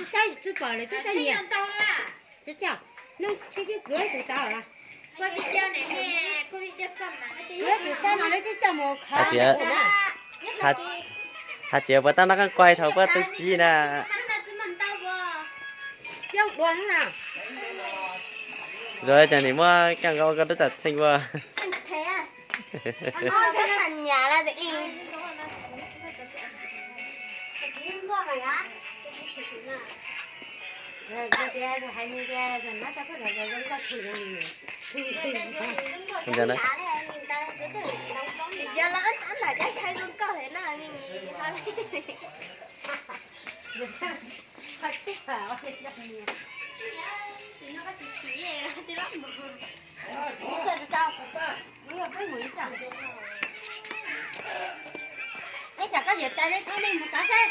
Saib tsis pom lawv twb saib nyias. Tsis coj, neb tsis tib pluav ib tug tau los. Pluav ib tug saib no lawv twb coj mus khov. Hais tias puas tab noj qeej kuaij thaum puab tu tsib na. Coob dua na. Zoo cas nim muab kaj nqaub koj rab tam txheej ua. Ib tsam koj yuav tas li, koj nej mus tod seb.